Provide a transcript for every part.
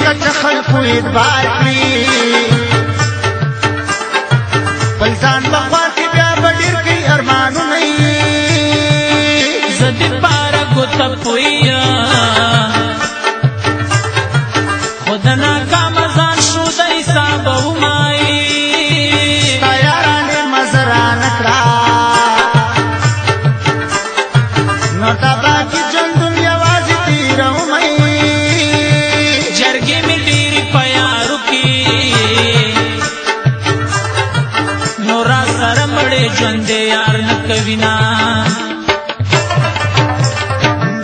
کچ خلکو اعتبار کړي خپل ځان په خوا کې بیا به ډېر کوي ارمانونه زه دې پاره ګوته پویه خو د ناکامه ځان شو د حساب ومایي ستا یارانې مزه رانه کړه نو دا باقي ژوندون یوازې تېرومئ جرګې مې ډېرې په یارو کې نو را سره مړې ژوندی یار نه کوي نه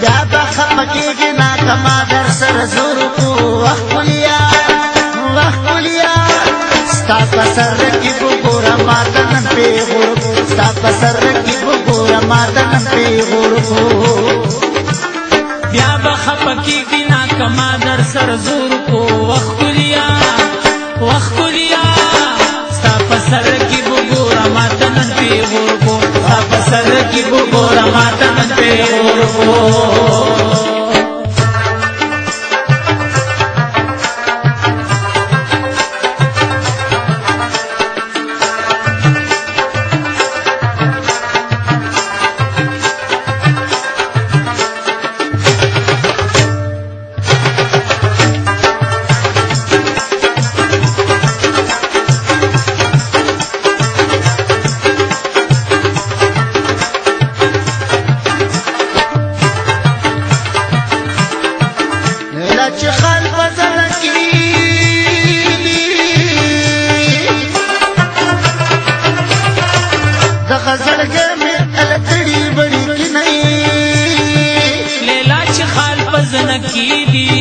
بیا به خفه کېږې نا که ما در سره زور وکړو وه ښکلیه وه ښکلیه ستا په سر کې وګوره ما ته نن پېغور ستا په سر کې وګوره ما ته نن پېغور بیا به خفه کېږي نا که ما در سره زور وکړو وه ښکلیه وه ښکلیه ستا په سر کې وګوره ما ته نن پېغور کو ستا په سر کې وګوره ما ته نن پېغور کو چې خال په زړه کې د غزلګر مې التړي بړي کې نه لیلا چې خال په زنه کې دي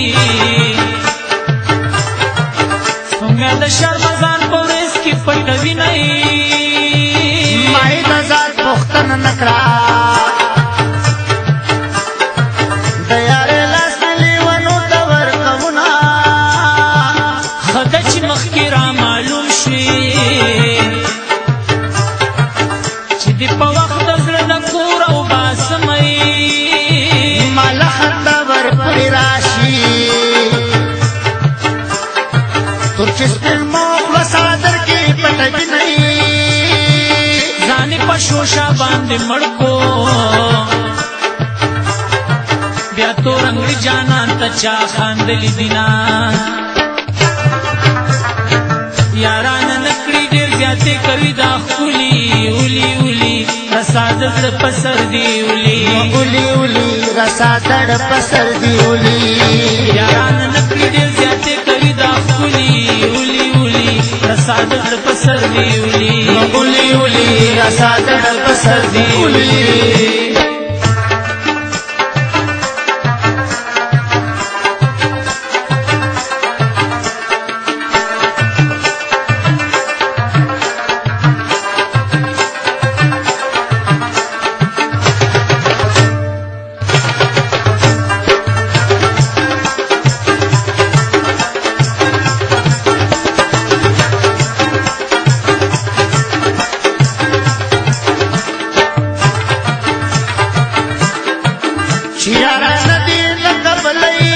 څنګه د شرم ځان په ورځ کې پټوي نه ما یې د ذات پوښتنه نه کړه د یارې لاس نه لیونو ته ورکوونه ښه ده چې مخکې را معلوم شي چې دې په وخت د زړه د کور او باسمئ ما له خندا ورپورې راشي تور چې سپین مو خوله څادر کې پټوي نه ځان یې په شوشه باندې مړ کو بیا تور انګړي جانان ته چا خاندلي دي نه یاران نه کړي ډېر زیاتې کوي دا ښکلي ولي ولي رسا د زړه په سر دي ولي ولي ولي رسا زړه په سر دي ولي یاران نه کړي ډېر زیاتې کوي دا ښکلي ولي ولي رسا د زړه په سر دي ولي ولي ولي رسا زړه په سر دي ولي چې یاران دې نه قبلوي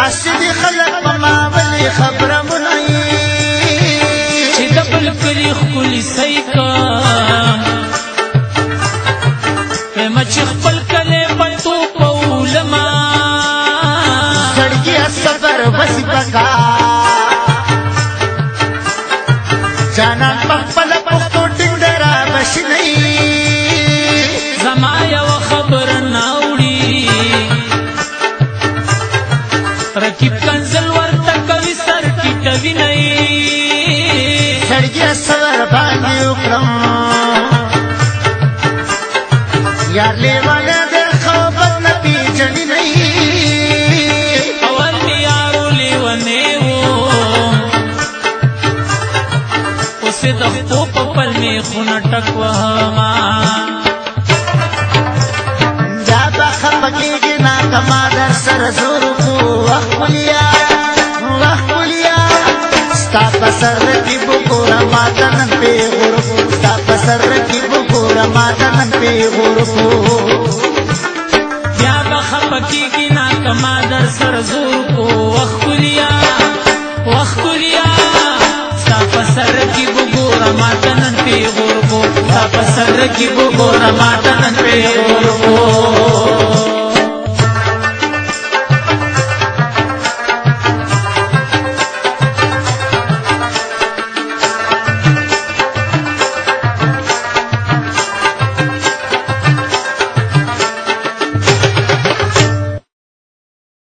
هسې دې خلک په ما ولې خبرونه چې د بل کلي ښکلي سیکه وایم چې خپل کلی په توپ ولما زړګیه صبر وسي پکا جانان په خپله پښتو ټینګ دی را به شي نه زما یوه خبره نه وړي رقیب کنځل ورته کوي سر ټیټوي نه زړګیه صبر باندې وکړم یار لیوانه د ښه بد نه پېژني نه اول مې یارو لیونی و اوس یې د خپو په پلمې خونه ټک وهمه بیا به خفه کېږې نا که ما در سره زور وکړو وه ښکلیه وه ښکلیه ستا په سر کې وګوره ما ته نن پېغور ستا په سر کې وګوره ما ته نن پېغور کو. خفه کیږي نا کما در سره زور کو. وخکلیا وخکلیا ستا په سر کې وګوره ماته نن پیغور کو، ستا په سر کې وګوره ماته نن پیغور کو.